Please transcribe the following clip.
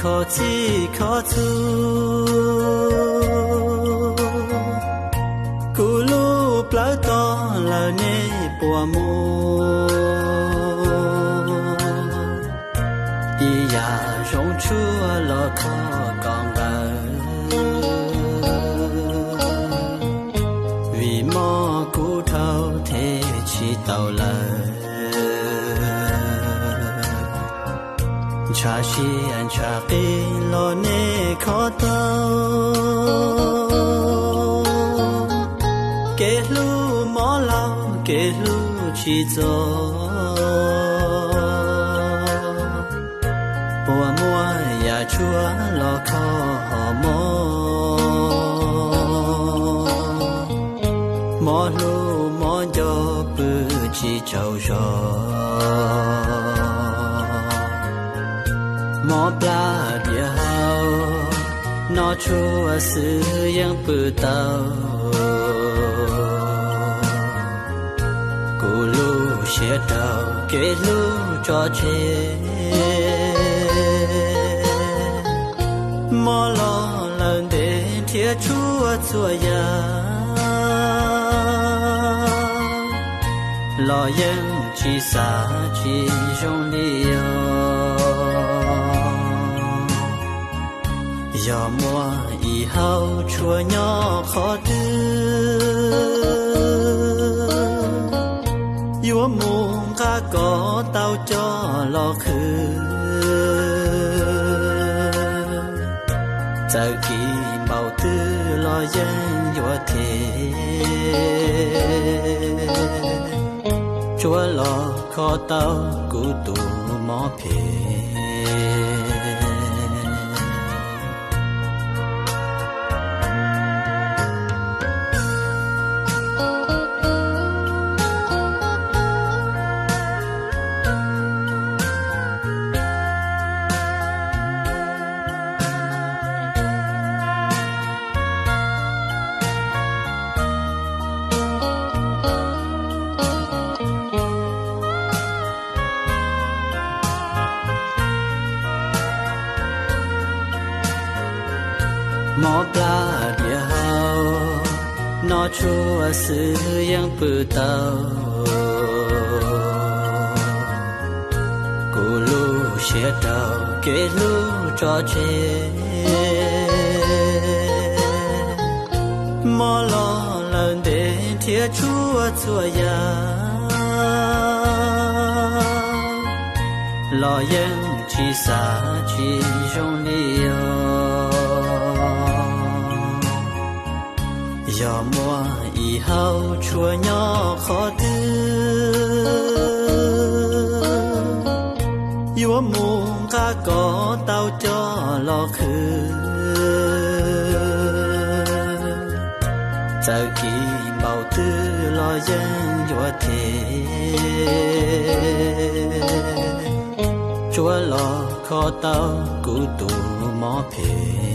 Txij qhov txhua kuv lub plawv toj lawm nej puas muaj ib yam zoo tshuaj los kho kom nqaws, vim mob kuv dhau them tsis tau lawm. Ntshav siab ntshav qis los nej kho tau, kev hlub mob laug kev hlub tsis txog, puas muaj yam tshuaj los kho hom mob, mob hlub mob nco pw tsis tsaug zog. Mob plab diav hau, noj tshuaj xwb yeej pw tau. Kuv lub siab rau kev hlub tso tseg, mob los lawm ntev nrhiav tshuaj txhua yam los yeej tsis xav tsis zoo li os. Yog muaj ib hauv tshuaj nyob qhov twg, yuav mus nqa kom tau coj los qhwv. Txawm kis npaum twg los yeej yuav them, tsuav los kho tau kuv tus mob phem. Mob plab diav hau, noj tshuaj xwb yeej pw tau. Kuv lub siab rau kev hlub tso tseg, mob los lawm ntev nrhiav tshuaj txhua yam los yeej tsis xav tsis zoo li os. Yog muaj ib hauv tshuaj nyob qhov twg, yuav mus nqa kom tau coj los qhwv. Txawm kis npaum twg los yeej yuav them, tsuav los kho tau kuv tus mob phem.